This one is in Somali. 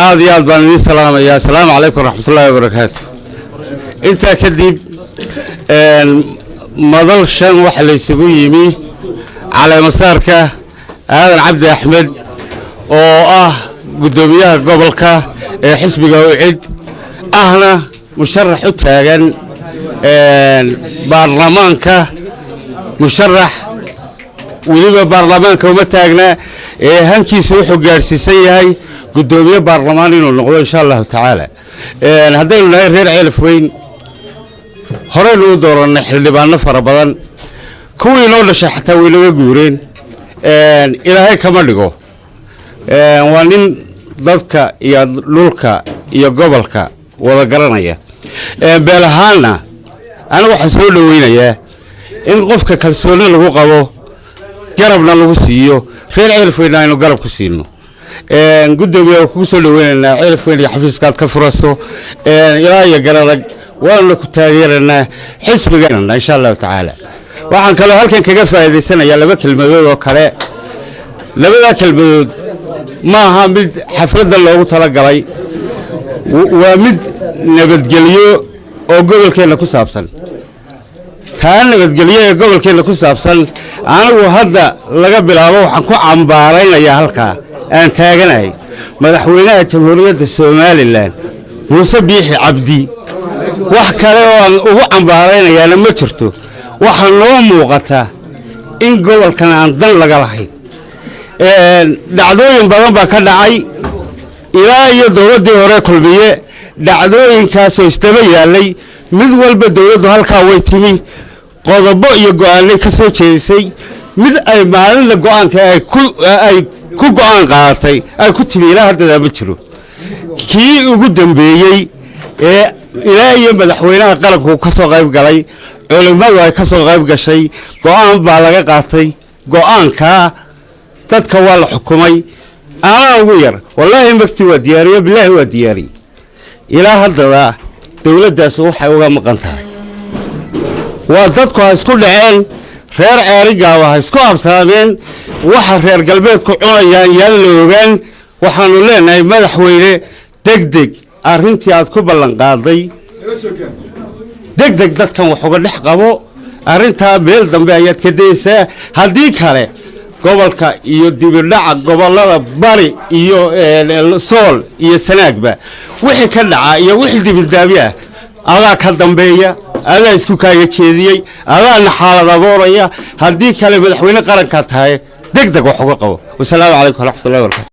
Aad iyo aad baan idiin salaamayaa. Asalaamu calaykum waraxmatullaahi wabarakaatu. Intaa kadib, madal shan waxa laysugu yimi caleemasaarka Aadan Cabdi Axmed oo ah guddoomiyaha gobolka ee xisbiga UCID, ahna musharax u taagan baarlamaanka. Musharax weliba baarlamaanka uma taagna ee hankiisa wuxuu gaadhsiisan yahay guddoomiye baarlamaan inuu noqdo, insha Allahu tacaala. Haddaynu nahay reer Ceelaf Weyn, horeynu u doorannay xildhibaano fara badan. Kuwii noo dhashay xataa way naga guureen. Ilaahay kama dhigo. Waa nin dadka iyo dhulka iyo gobolka wada garanaya. Beel ahaanna anigu waxaan soo dhoweynayaa in qofka kalsooni lagu qabo garabna lagu siiyo. Reer Ceelafweynna aynu garab ku siino. Guddoomiya, waa kugu soo dhoweynaynaa Ceelafweyn iyo xafiiskaad ka furaso ilaa iyo Garadag. Waanuna ku taageeranaa xisbiga, insha Allahu tacaala. Waxaan kaloo halkan kaga faa'iidaysanayaa laba kelmadood oo kale. Labadaa kelmadood ma aha mid xafladda loogu talagalay, waa mid nabadgelyo oo gobolkeenna ku saabsan. Taa nabadgelyo ee gobolkeenna ku saabsan, anigu hadda laga bilaabo waxaan ku cambaaraynayaa halkaa aan taaganahay madaxweynaha Jamhuuriyadda Somaliland, Muuse Biixi Cabdi. Wax kale oo aan ugu cambaaraynayaana ma jirto. Waxaa noo muuqata in gobolkan aan dan laga lahayn. Dhacdooyin badan baa ka dhacay ilaa iyo dowladdii hore Kulmiye. Dhacdooyinkaasoo isdaba yaallay, mid walba dowladdu halkaa way timi, qodobo iyo go'aanay ka soo jeedisay. Mid ay maalinla go'aanka ay ku go'aan qaadatay ay ku timi ilaa haddadaa ma jiro. Kii ugu dambeeyey ee ilaa iyo madaxweynaha qaranku ka soo qayb galay, culimmadu ay ka soo qayb gashay, go'aan baa laga qaatay. Go'aankaa dadka waa la xukumay. Anaa ugu yar, wallaahi magti waa diyaariyo, bilaahi waa diyaariye. Ilaa haddada dowladdaas waxay uga maqan tahay waa dadku ha isku dhaceen, reer Ceerigaaba ha isku habsaameen, waxa reer galbeedku cunayaan yaan la ogaan. Waxaanu leenahay, madaxweyne, deg deg arrintii aad ku ballan qaaday deg deg dadkan wax uga dhex qabo. Arrintaa meel dambe ayaad ka dayeysaa. Haddii kale gobolka iyo dibidhaca gobollada Bari iyo Sool iyo Sanaagba wixii ka dhaca iyo wixii dibidaabi ah, adaa ka dambeeya, adaa isku kaaga jeediyey, adaana xaalad abuuraya. Haddii kale madaxweyne qarankaa tahay, deg deg wax uga qabo. Wasalaamu calaykum waraxmatullahi wabarakatu.